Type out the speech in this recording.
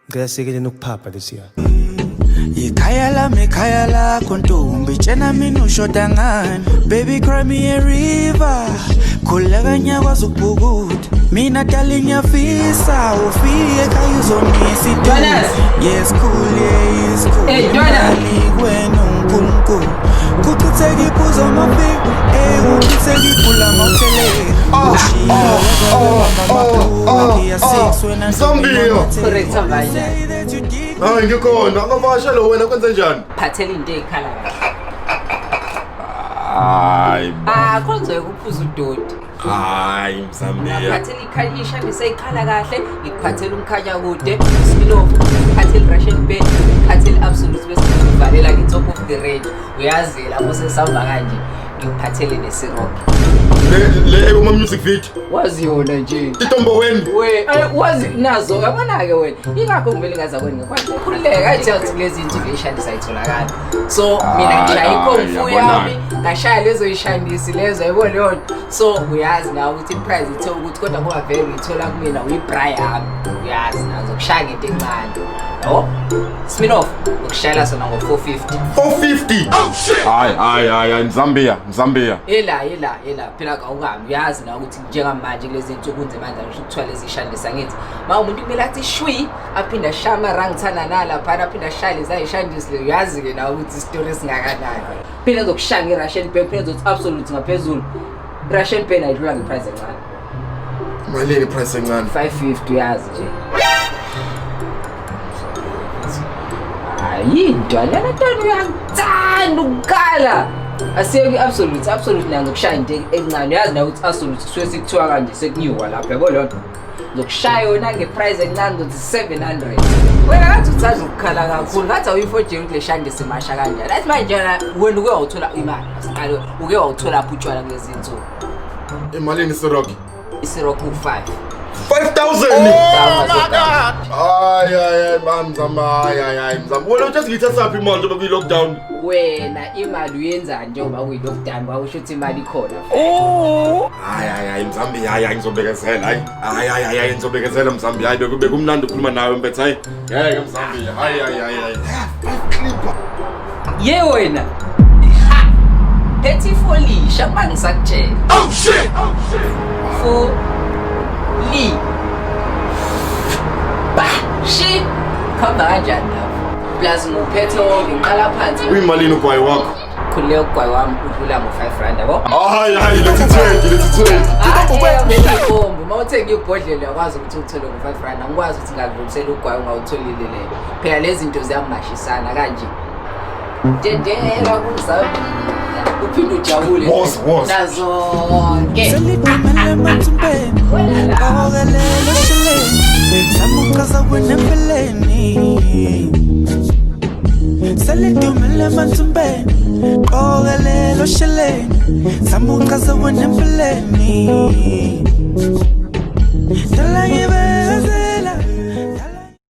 Ngicela siyekeleni ukuphapha lesiya. Ikhaya lami ikhaya lakho ntombi, tshena mina ushoda ngani. Baby, cry me a river, khuleka nyakwazi ukubhukuda. Mina dali ngiyafisa ufike ekhaya uzomisa. Jonas! Yes cool, yeah, yes cool. Hey, Jonas! Imali kuwena uNkulunkulu, kuchitheka iphuzo mafika, eh, kuchitheka ibhula mawutheleka. Oh, Mzambiya. Correct, manje. Hayi, ngikhona. Angavakashela wena, kwenze njani? Phathela into ey'khala kahle. Hayi. Ah, khonzoye ukuphuza udoti. Hayi, Mzambiya. Ngiphathela ishandisa ey'khala kahle, ngikuphathela umkhanya kude, Smirnoff, ngikuphathela i-Russian Bear, ngikuphathela i-Absolute, bese ngikuvalela nge-top of the range. Uyazi lapho sesihamba kanje, ngikuphathele ne-Ciroc. Le ekuma music video. Wazi yona nje. Itombo weni. We, wazi nazo, yabona-ke wena. Ingakho ngivele ngaza kwena ngikwazi ukukhululeka, ayitshela ukuthi kulezi insuku ishandisa ayitholakali. So mina ngishaya ikhomfu yabona. yami, ngashaya lezo yishandisi lezo, yayibona leyo nto. So uyazi nawe ukuthi i-price ithe ukuthi, kodwa ngoba vele uyithola kumina, uyi-bra yami, uyazi nawe ngizokushaya ngento encane. Yabo? Smirnoff, ukushayela sona ngo-450. 450. Hayi, hayi, hayi, hayi, Mzambiya, Mzambiya. Ela, ela, ela, phela kawukami, uyazi nawe ukuthi njengamanje kulezi nsuku kunzima kanjani, usho kuthiwa lezi shandisa ngithi ma umuntu kumele athi shwi, aphinde ashaye amarangithana nalaphana, aphinde ashaye lezi ayishandisi le. Uyazi-ke nawe ukuthi isitori esingakanani. Phinde ngizokushaya nge-Russian Bear, phinde ngizothi Absolute ngaphezulu. I-Russian Bear ayidlula nge-price encane. Malini price encane? 550, uyazi nje. Hayi, ntwana ntwana, uyakuthanda ukukhala. Asiye kwi-Absolute. Absolute nayo ngizokushaya into encane. Uyazi nawe ukuthi Absolute kusuke sekuthiwa kanje, sekunyuka lapho, yabo leyo nto. Ngizokushaya yona nge-price encane, ngizothi 700. Wena ngathi uthanda ukukhala kakhulu, ngathi awuyifojeli ukuthi le shande simasha kanjani. Athi manje wena uke wawuthola imali, asiqale, uke wawuthola phi utshwala kulezi nsuku? Imalini Ciroc? I-Ciroc u-5. 5000. Hayi, hayi, hayi, bam Mzamba, hayi, hayi, hayi, Mzamba. Wena uthi ngiyithatha phi imali njengoba kuyi lockdown? Wena imali uyenzani njengoba kuyi-lockdown? Kwakusho ukuthi imali ikhona. Hayi, hayi, hayi, Mzambi, hayi, hayi, ngizobekezela, hayi. Hayi, hayi, hayi, hayi, ngizobekezela, Mzambi, hayi, bekumnandi ukukhuluma nawe mpethu, hayi. Ngeke, Mzambi, hayi, hayi, hayi, hayi. Clipper. Ye wena, ha, phethe ifolisha uma ngisakutshela. Oh shit! Oh shit! Fo li ba shi, khamba kanjani lapho? Plus nguphethe wonke, ngiqala phansi. Uyimalini ugwayi wakho? Khululeka, ugwayi wami udlula ngo-5 rand, yabo. Hayi, hayi, lethi 20, lethi 20. Bombi, uma uthenga ibhodlela uyakwazi ukuthi uthole ngo-5 rand. Angikwazi ukuthi ngakudlulisela ugwayi ungawutholile leyo. Phela lezi zinto ziyamashisana kanje. Dendela kumzambiya, uphinde ujabule. Woza, woza. Nazonke. Selidumele emathumbeni, qokelela esheleni, samuchaza wena empeleni. Selidumele emathumbeni, qokelela osheleni, samuchaza wena empeleni. Dala ngibe